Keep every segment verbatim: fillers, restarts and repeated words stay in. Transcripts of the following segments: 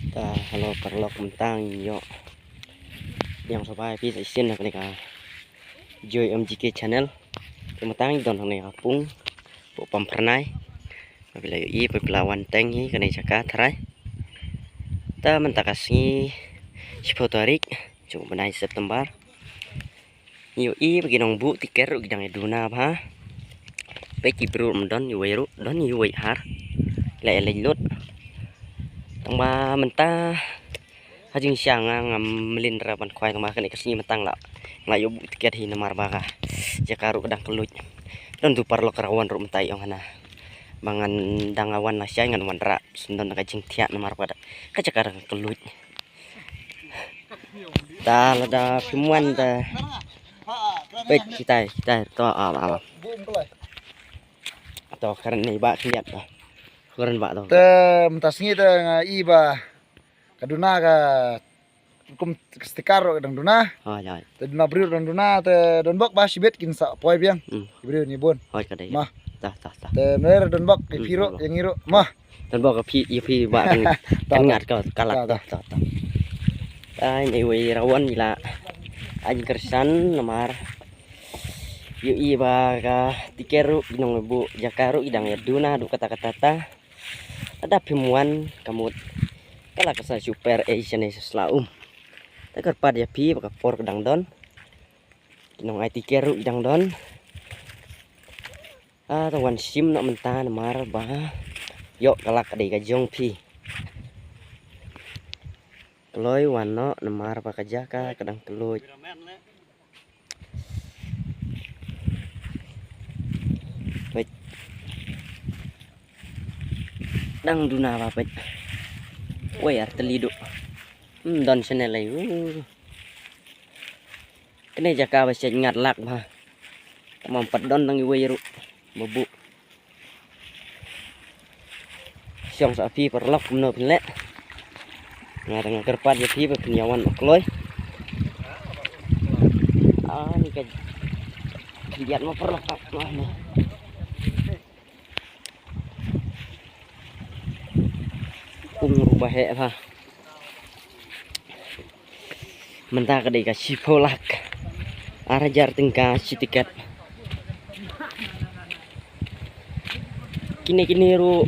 Ta hello paralok, mynta ngi ïoh ïa sngewbha ïa phi sa shisien na kane ka Joy M G K channel. Te mynta ngi don hangne ha pung Pamphyrnai. Phi la ïohi, phi la wan teng hi kane jaka tharai. Ta mynta ka sngi shiphew tarik jong u bnai September. Ïohi ba ki nongbuh tiket ruh ki dang ïa duna bha. Peit ki briew ruh ym don, iwei ruh don, iwei ar. La ïa leit lut. Tang ba mynta ha jingshisha nga ngam mlien re ban khwai, tang ba kane ka sngi mynta nga la, nga la ïoh buh tiket hi namar ba ka jaka ruh ka dang kylluid. Don tu paralok Rawon ruh mynta ïa ong hana ba ngan dang wan lashai ngan wanrah, sngewdon ka jingthiah namar ba ka jaka dang kylluid. Ta lada phim wan ta. Peit kitai, kitai to, ah, ah, ah. To kren ni ba khliat ba. Kren ba to. Te mynta sngi te nga i ba ka duna ka kum sticker ruh ka dang duna. Hoi, hoi. Te duna briew dang duna, te don bok ba shibit kin sa poi biang. Hmm. Briew ni bun. Hoi ka dei. Mah. Tah, tah, tah. Te mer don bok ïa phi ruh, ïa ngi ruh. Mah. Don bok ïa phi, ïa phi ba kan, kan ngat ka, ka lak. Tah, tah, tah. Ai, ni wei Rawon ila. Ai jingkyrshan namar ïohi ba ka tiket ruh ki nongbuh jaka ruh ki dang ïa duna haduh katta katta ta. Lada phim wan ka mut ka la ka sa super ei shane sha sla um. Ta kyrpad ïa phi ba ka por ka dang don. Ki nong ai tiket ruh ki dang don. Ah, ta wan shim noh mynta namar ba ïoh ka lak ka dei ka jong phi. Kloi wan noh namar ba ka jaka ka dang kylluid. Peit. Dang duna ba peit. Wei ar tylli duh. Hmm, don channel ai. Uh. Kane jaka ba shet ngat lak ba. Tamam pat don dang iwei ruh. Ba buh. Shong sa phi paralok kumno phin leh. Nga dang kyrpad ïa phi ba phin ïa wan kloi. Ah, ni ka khyndiat ma paralok. Ah, ni. Pung ruh ba heh ba. Mynta ka dei ka shiphew lak ar hajar tyngka shi tiket. Kine kine ruh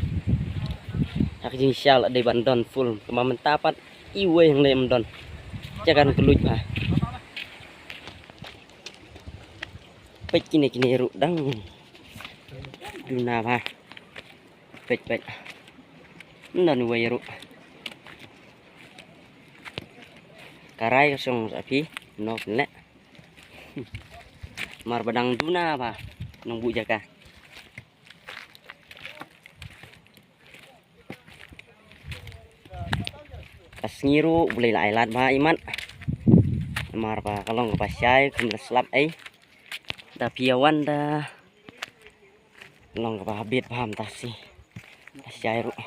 ha ka jingshisha la dei ban don full. Tang ba mynta pat iwei hangne ym don. Jaka ka kylluid ba. Peit kine kine ruh dang duna ba. Peit, peit. Ym don iwei ruh. Ka rai ka shong sa phi, no phin leh. Mar ba dang duna ba nongbuh jaka. Ka sngi ruh U Blei la ai lad ba imat. Mar ba ka long kaba shai, kam la slap ei. Da phi ïa wan da long kaba habit ba mynta shi. Da shai ruh.